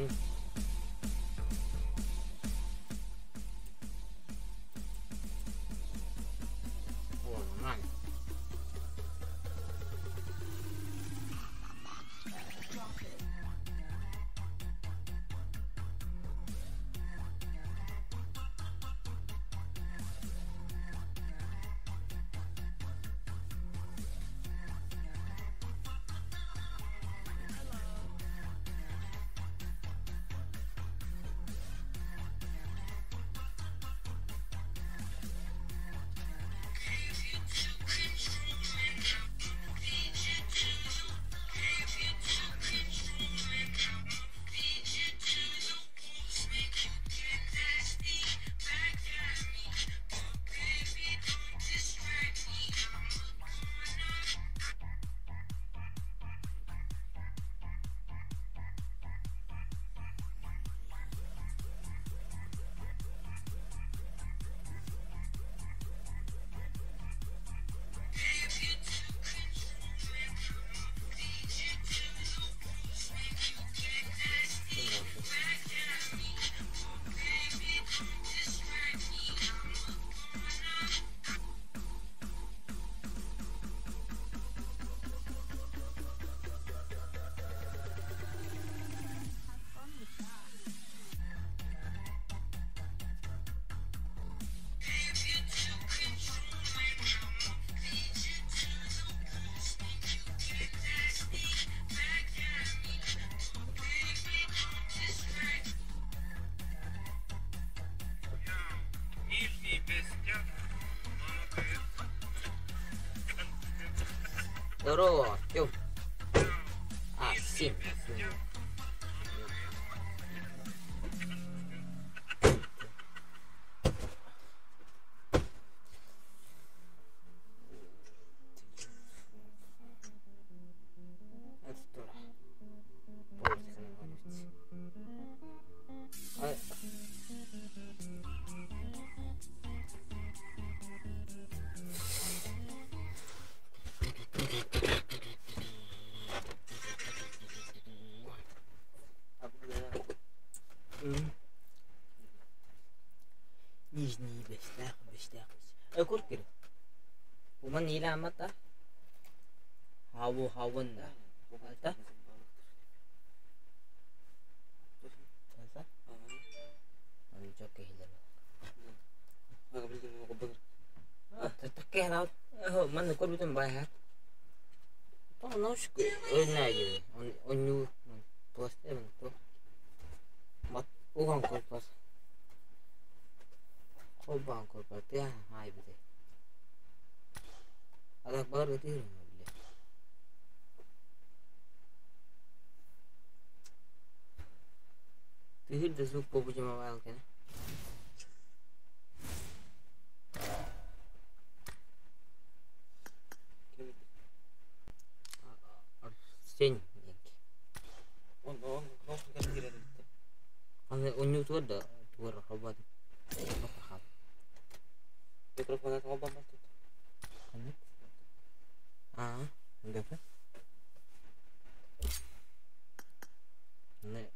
Нормально. Здорово, Артем. А, 7. Нижний Бэстээх, Бэстээх. Куркир. Уман иламата. Хаву хавунда. Это? Это? Манна көрбүтүм баайа. Уган көрбөт. Холбоон көрбөт. Хаайбыты. Адак бар ытыырын биле. Тыһыр да звук побудема баал кene. Сен Аны онньуутугар да тугар холбоотум. Микрофона холбоммот тут. Ханнык? Аа, гапы. Не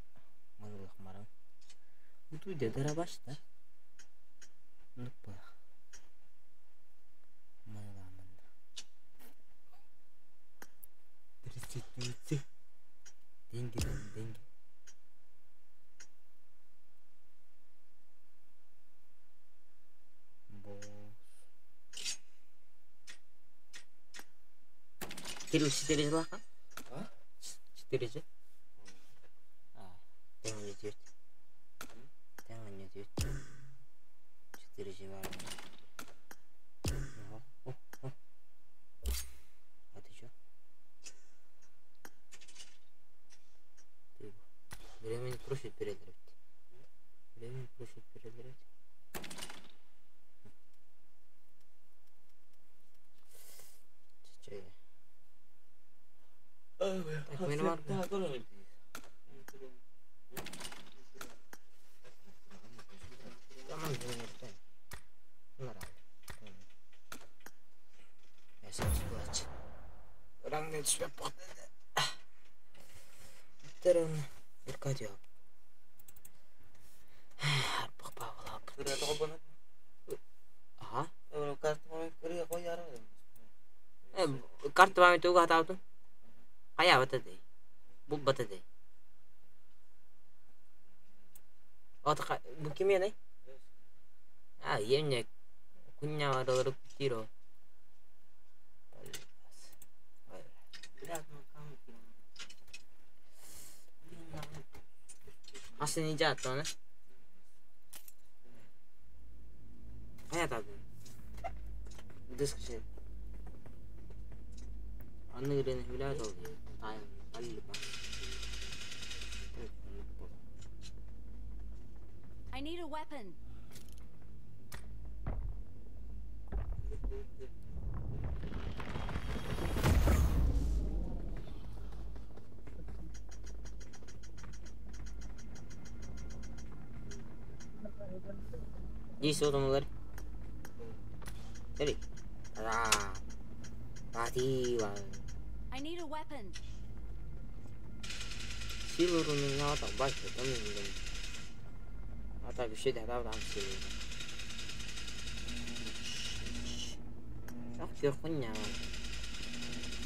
манылах маран. Утуй да дарабаш да. Нуппах. Маныламанда. Тридцать Деньги, деньги. Босс. Кирилл 4 лаха? А? 4 же? А, тэҥ 9. Тэҥ 9. 4 же бар. О, о. А ты чё? Ты Времени просит передрать. Времени просит передрать. Чай. Так, мен бар. Tamam dinlerden. Bunlar aldı. Ранг түспеп Терен Аркадий. Аха. Карта память тугу хатаабытын? Хайаабат этэй? Булбат этэй? Бу кимиэнэй? А, ийэм кунньаҕаралары куттиир ол. Асыны дьааттаҕына хайатаатын дискшин анны ырыаны хүлээт ол таайан аллипа. I need a weapon. Дии суотумулар. Эри. Ра. Ратива. I need a weapon. Силурунун баш Ата биши да да силу. Ах хуйня.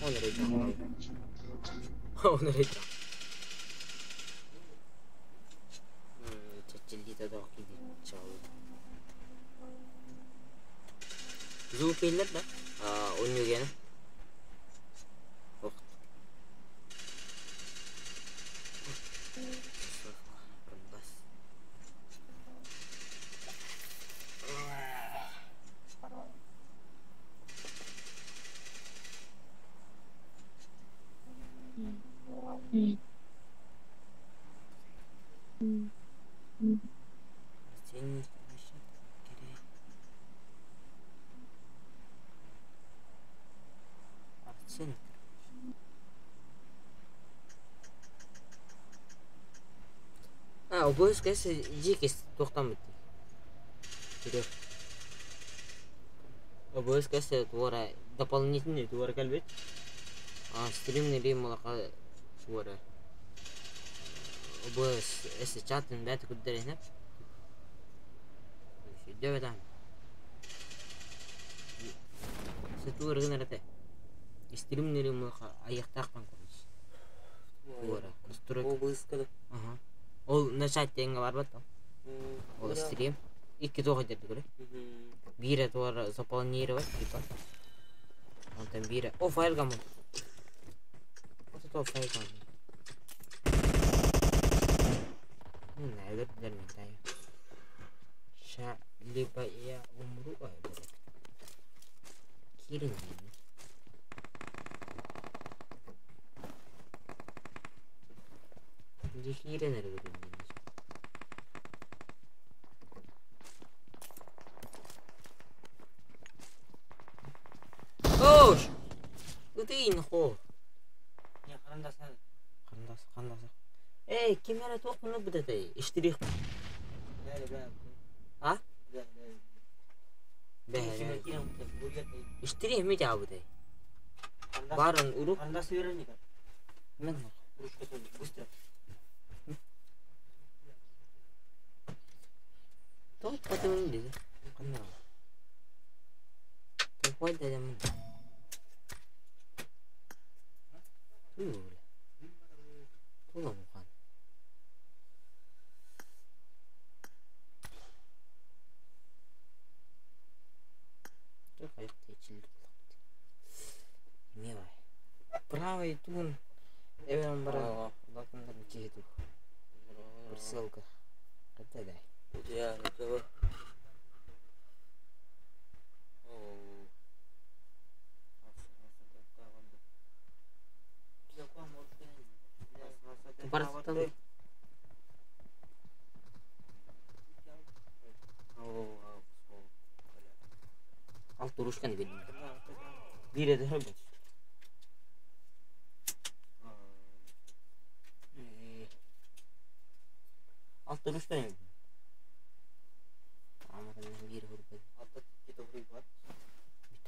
Он рыдал. Он рыдал. Чачилита дохи чау. Звук иһиллэр да? Онньугена. Ох. А, ОБС дикис тоқтан бітті. ОБС туара дополнительный туара кэлбит. А стримный малака туара. ОБС эс чатын бәті күддеріне. Дөбөтан. Сетуар гынарате. Стримный малака аяқтақпан көріс. Туара. Настройка. ОБС-ка. Ага. Ол начать деңге бар бат. Ол стрим. Икки тоға дерді көрі. Бире туара запланировать типа. Онтон бире. О, файл гамон. Вот это файл гамон. Не, мен таю. Ша либо я умру, ай, Кирин. Дихирен эргүдүн. Ош! Ытыйын хо. Не, карандасына. Карандас, кандас. Эй, ким эрэ туох бутатай? Иштрих. А? Бэхэ. Иштрих ми жабытай. Барын уру. Карандас вероника. Мен. Ручка тоже. Быстро. Тоқ патымын деди. Кандай? Тоқ дедем. Туй. Тула мухан. Тух аяқта ичилди Эме бай. Правый тугун эбен бара латындар киһи Присылка. Кайда дай? Я, это Барыстан. Алты ручканы бердим. Бире де хөрбөт. Алты ручканы бердим. Амадан бир хөрбөт. Бит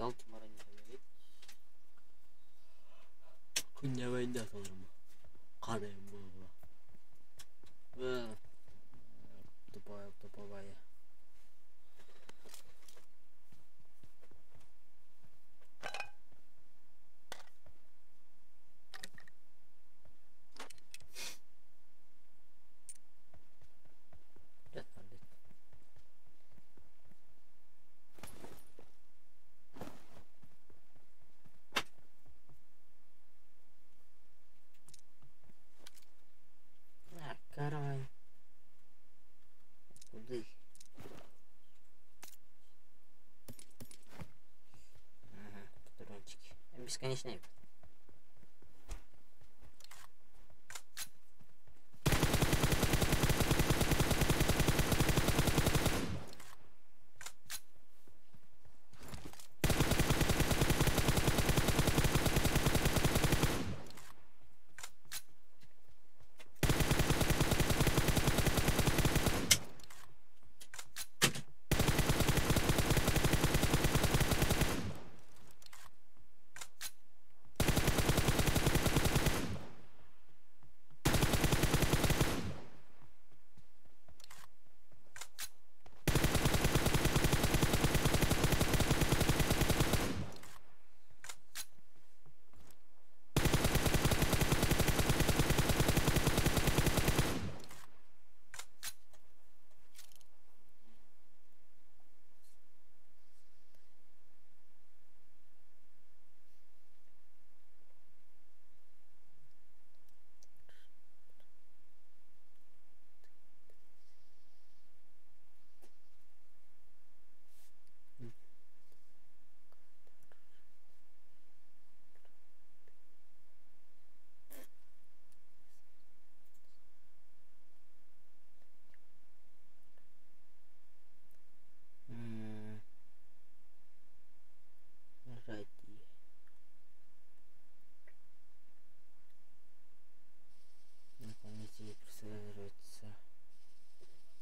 алты. Күннәбәйдә салырмы. Карайым була. Тупая, туповая. Давай. Куды? Ага, патрончики. Бесконечный.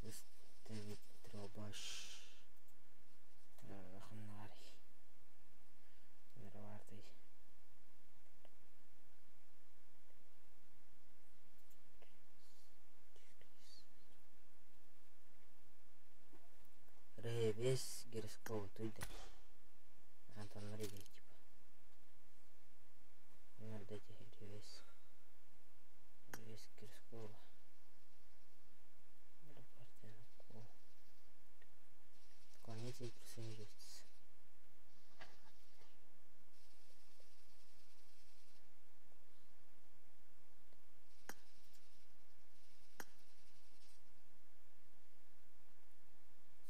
Выставить дробаш. Ревес гироскоп туйда. Антон типа. Дайте ревес. Ревес гироскоп. Отклоняйте и присоединяйтесь.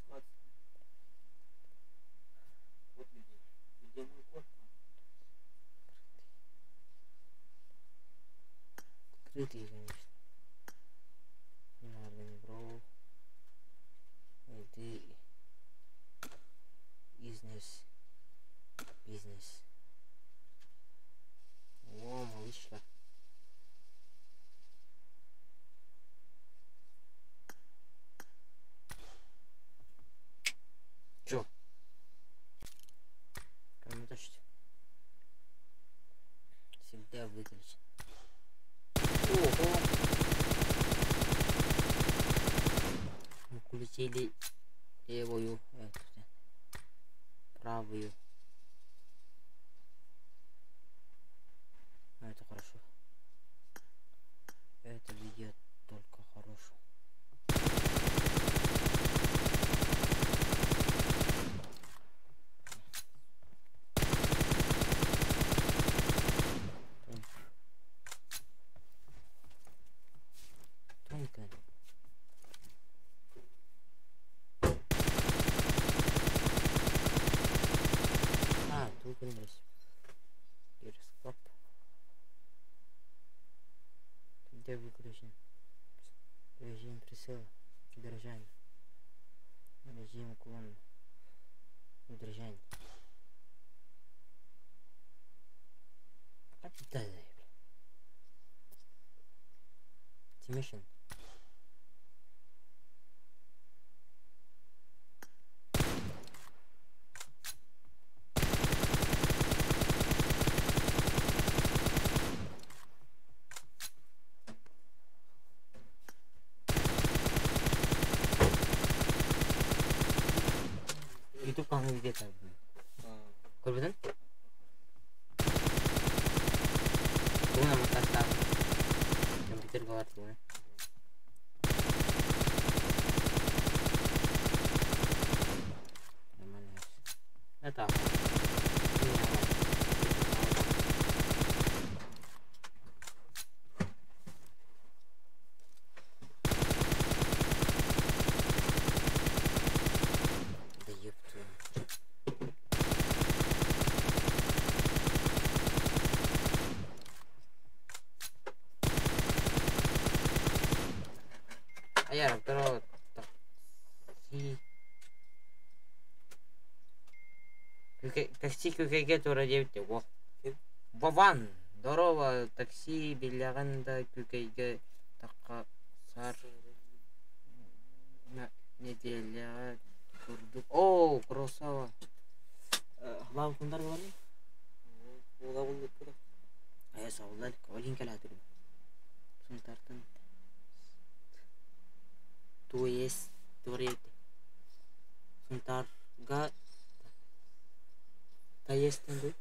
Склад. Вот где. Где мой кот? Открытый, конечно. Надо бро. Это бизнес. Бизнес. О, малышка. Чё? Кому точно? Всегда выключен. Ого! Включили левую, правую. Это хорошо. Это ведет только хорошо. Тонко. А, тут гироскоп. Где выключен? Режим прицела, удержание. Режим уклона, удержание. Да, Тимишин. YouTube kanalı video tabii. Көрбүтүҥ? Тугун аматтастаах. Компьютер бар тугун. Нормально. Это. Айар, здорово, такси. Такси Күкэйгэ тура диэбит во. Вован, здорово, такси билэҕин да Күкэйгэ тахсар нэдиэлэҕэ курдук. Оо, красава. Лав кундар бар Ола Э, саулар, олин кэлээтирим. Сунтартан. Туес, туре. Сунтарга Таестен дуй.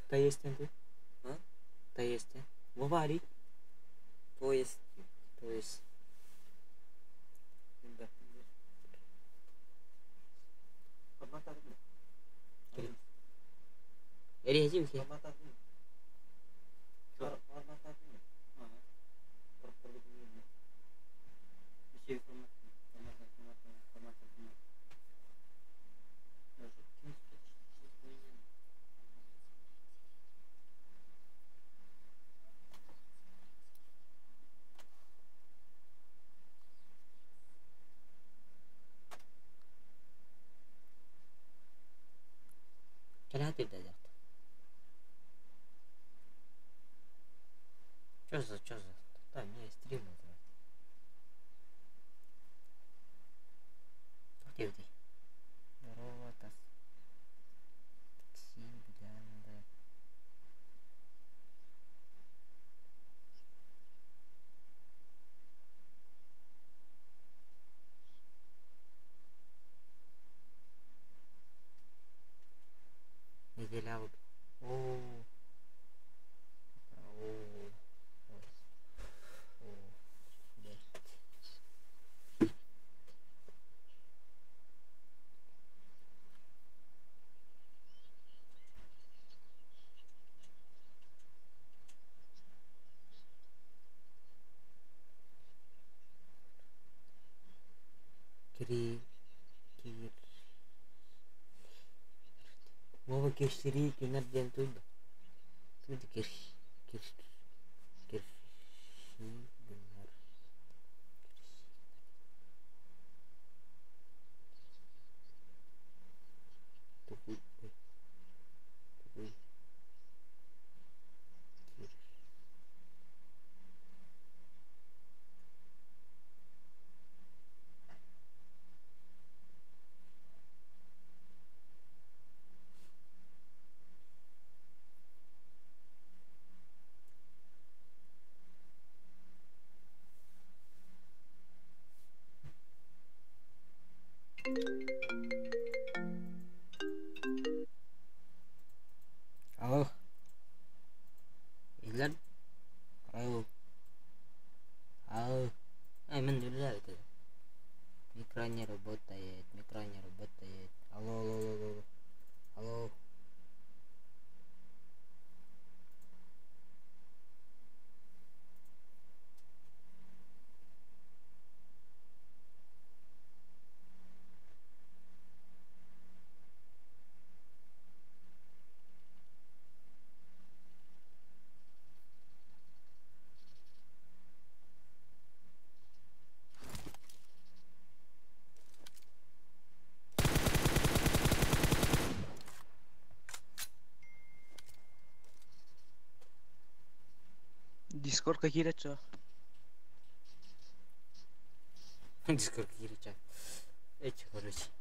Таестен дуй. А? Таестен. Вовари. То есть. То есть. Эриэти үке. Кэлээтир да дьахта. Чё за, чё за? Да, не, стрим называется. Где ты? Здорово, тас. Такси, бля, Неделя. О. О. О. Блядь. Кири. Кир. Вова киршири кинер диэн туйда. Туйда кирш. Кирш. Кирши гынар. Тугуй. Ой. Тугуй. Кир. Алло. Илер. Алло. Алло. Ай, мен үлэлээбит этэ. Микро не работает, микро не работает. Алло, алло, алло, алло. Алло. Дискорд какие чё? Дискорд киирча. Эч, короче.